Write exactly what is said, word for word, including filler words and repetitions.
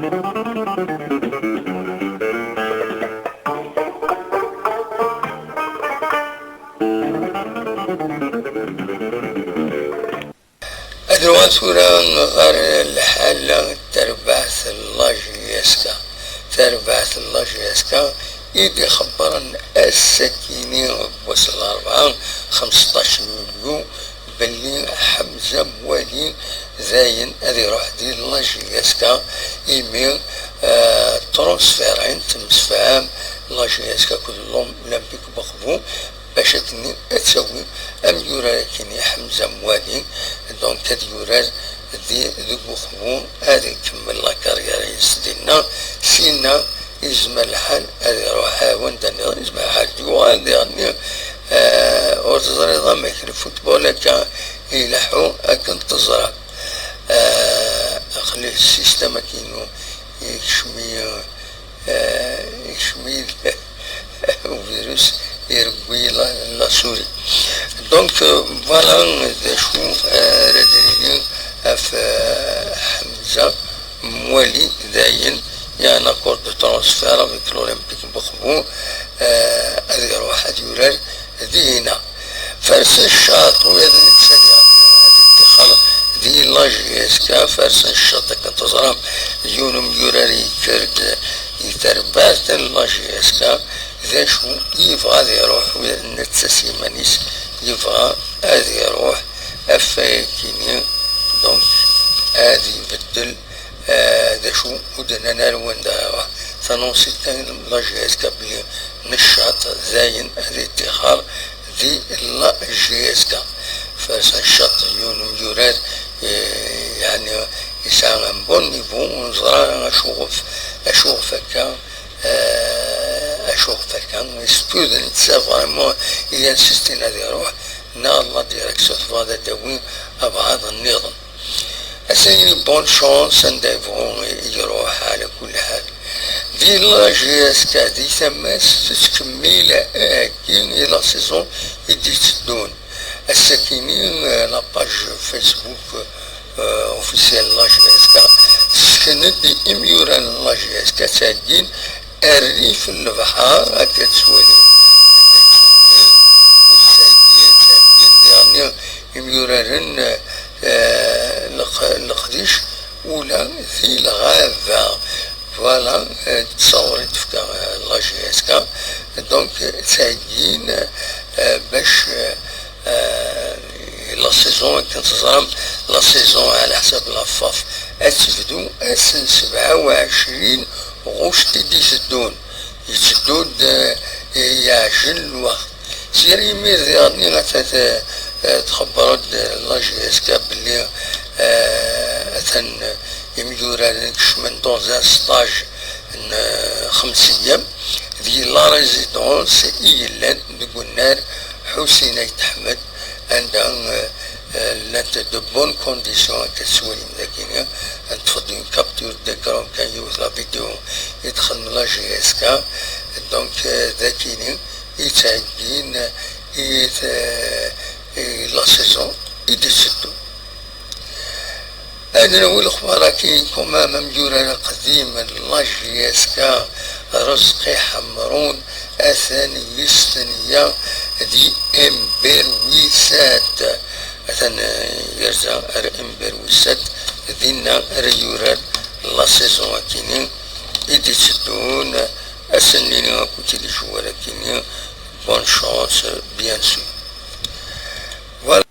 Ad nuɣal tura ɣer lḥal n terbaɛt n la J S K. Terbaɛt n la J S K i d-ixebbren ass-akini n wass n larebɛa, xemseṭṭac n yulyu, belli Ḥemza Mwali dayen ad iruḥ di la J S K, imi, eh, transférin, temsefham la J S K akked l'Olympique Baqbu, bac akken ad tawi amyurar akkin i Ḥemza Mwali, donc ad yurar di, deg Uqbu, ad ikemmel la carrière-ines dinna, sinna yezmer lḥal ad iruḥ wanda nniḍen, yezmer lḥal ad yuɣal diɣenni, eh, ur teẓriḍ amek lfutbol akka ileḥḥu akken teẓra. Eh, aql-i système akkin-inu yekcem-iyi, eh, yekcem-iyi uvirus, irewwi la, la souris. Donc, euh, voilà d acu, euh, ara d-nini ɣef, euh, Ḥemza Mwali, dayen, il y a un accord de transfert avec l'Olympique Baqbu, euh, ad iruḥ ad yurar dina. Fersen ccaṭ, ula d netta diɣen ad iṭṭixer di la J S K, fersen ccaṭ akken teẓram, yiwen umyurar yekker-d i terbaɛt n la J S K, d acu yebɣa ad iruḥ, ula d netta s yiman-is yebɣa ad iruḥ ɣef wayakini, donc ad ibeddel, eh, d acu ur d-nnan ara wanda ara iruḥ. Tanunsit kan la J S K belli neccaṭ dayen ad iṭṭixer di la J S K. Fersen ccaṭ yiwen umyurar, eh, yeɛni yesɛa un bon niveau, ur neẓra ara acuɣef, acuɣef akka, eh, acuɣef akka. Est-ce que d netta vraiment i d-insistin ad iruḥ, neɣ la direction tebɣa ad d-tawi abɛaḍ nniḍen? Ass-agi, bonne chance, anda yebɣu i iruḥ, ɛla kulli ḥal. Di la J S K, di tama-s, tettkemmil aheggi i la saison i d-itteddun. Ass-akini, eh, la page Facebook, eh, officielle n la J S K, tessken-d imyuran n la J S K ttheggin rrif n lebḥer, akka d-tettwalim. Ttheggin, ttheggin diɣen imyuraren, eh, leq-, leqdic ula di lɣaba. Voilà, eh, ttṣawer i d-tefka, eh, la J S K. Donc, eh, ttheggin, eh, bac, eh, eh, la saison, akken teẓram, la saison ɛla ḥsab la FAF ad tebdu ass n sebɛa u ɛecrin ɣuct i d-iteddun. Yetteddu-d, eh, yeɛjel lweqt. Sya imir diɣen ata t-, eh, txebber-d la J S K belli, eh, atan imyuraren kecmen dans un stage n, eh, xems ayyam di la résidence i yellan deg unnar Ḥusin Ayt Ḥmed, anda, eh, eh, llant de bonnes conditions, akka tettwalim dagini, neṭṭef-d une capture d'écran kan yiwet la vidéo i d-texdem la J S K, donc, eh, dagini i ttheggin i t-, i la saison i d-iteddun. Ad nawi lexbar-agi, quand même, amyurar aqdim n la J S K, Rezqi Ḥemrun, atan yestenya di Imber Wisat. Atan, eh, yerza ar Imber Wisat, dinna ara yurar la saison akini i d-itteddun. Ass-nni akk i d-icewwal akini, bonne chance, bien sûr. Voilà.